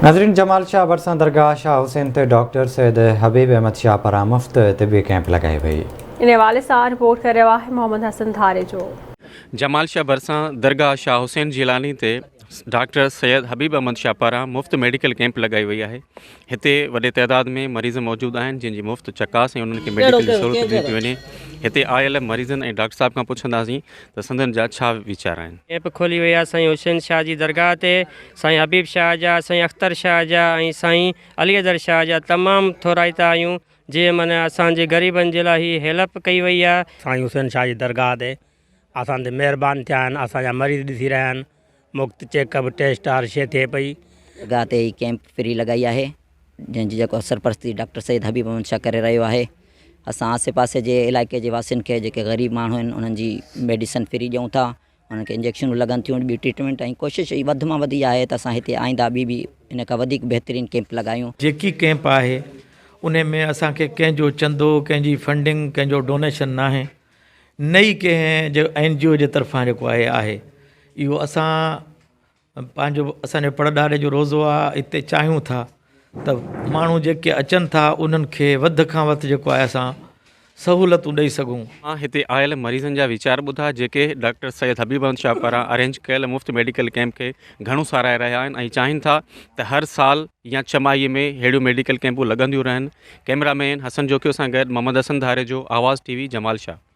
ناظرين جمال شاهه ڀرسان درگاهه شاهه حسين تي ڊاڪٽر سيد حبيب احمد شاهه پاران مفت طبي ڪئمپ لڳائي وئي. ان حوالي سان رپورٽ ڪري رهيو آهي محمد حسن ڌاريجو. جمال شاهه ڀرسان درگاهه شاهه حسين جيلاني تي ڊاڪٽر سيد حبيب احمد شاهه پاران مفت ميڊيڪل ڪئمپ لڳائي وئي آهي. هتي وڏي تعداد ۾ مريض موجود آهن جن جي مفت چڪاس ۽ انهن کي ميڊيڪل جي سهولت ڏني پئي وڃي. هتي آيل مريضن ۽ ڊاڪٽر صاحب کان پڇنداسين ته سندن جا ڇا ويچار آهن. ڪئمپ کولي وئي آهي سائين حسين شاهه جي درگاهه تي سائين حبيب شاهه جا، سائين اختر شاهه جا ۽ سائين علي حيدر شاهه جا تمام ٿورائتا آهيون جنهن معنيٰ اسان جي غريبن جي لاء هي هيلپ ڪئي وئي آهي. سائين حسين شاهه جي درگاهه تي اسان تي مهربان ٿيا آهن اسان جا مريض ڏسي رهيا آهن مفت چيڪ اپ ٽيسٽ هر شي ٿئي پئي. درگاهه تي هي ڪئمپ فري لڳائي آهي جنهن جي جيڪو سرپرستي ڊاڪٽر سيد حبيب احمد شاهه ڪري رهيو آهي اسان آسي پاسي جي علائقي جي واسين کي جيڪي غريب ماڻهو آهن انهن جي ميڊيسن فري ڏيون ٿا انهن کي انجيڪشنون لڳن ٿيون ٻي ٽريٽمينٽ ۽ ڪوشش ئي وڌ مان وڌ اها آهي ته اسان هتي آئنده ٻي به ان کان وڌيڪ بهترين ڪيمپ لڳايون. جيڪي ڪيمپ آهي انهي ۾ اسان کي ڪنهن جو چندو ڪنهن جي فنڊنگ ڪنهن جو ڊونيشن ناهي نه ئي ڪنهن جو اين جي او جي طرفان جيڪو آهي آهي اهو اسان پنهنجو اسان جو پڙ ڏاڏي جو روزو آ اتي چاهيون ٿا ته ماڻهو جيڪي اچن ٿا انهن کي وڌ کان وڌ جيڪو آهي اسان سهولتون ڏئي سگهون. مان هتي آيل مريضن جا ويچار ٻڌا جيڪي ڊاڪٽر سيد حبيب احمد شاهه پاران ارينج ڪيل مفت ميڊيڪل ڪئمپ کي گهڻو ساراهي رهيا آهن ۽ چاهين ٿا ته هر سال يا ڇهه ماهي ۾ ههڙيون ميڊيڪل ڪئمپون لڳنديون رهن ڪئميرا مين حسن جوکيو سان گڏ محمد حسن ڌاريجو آواز ٽي وي جمال شاهه.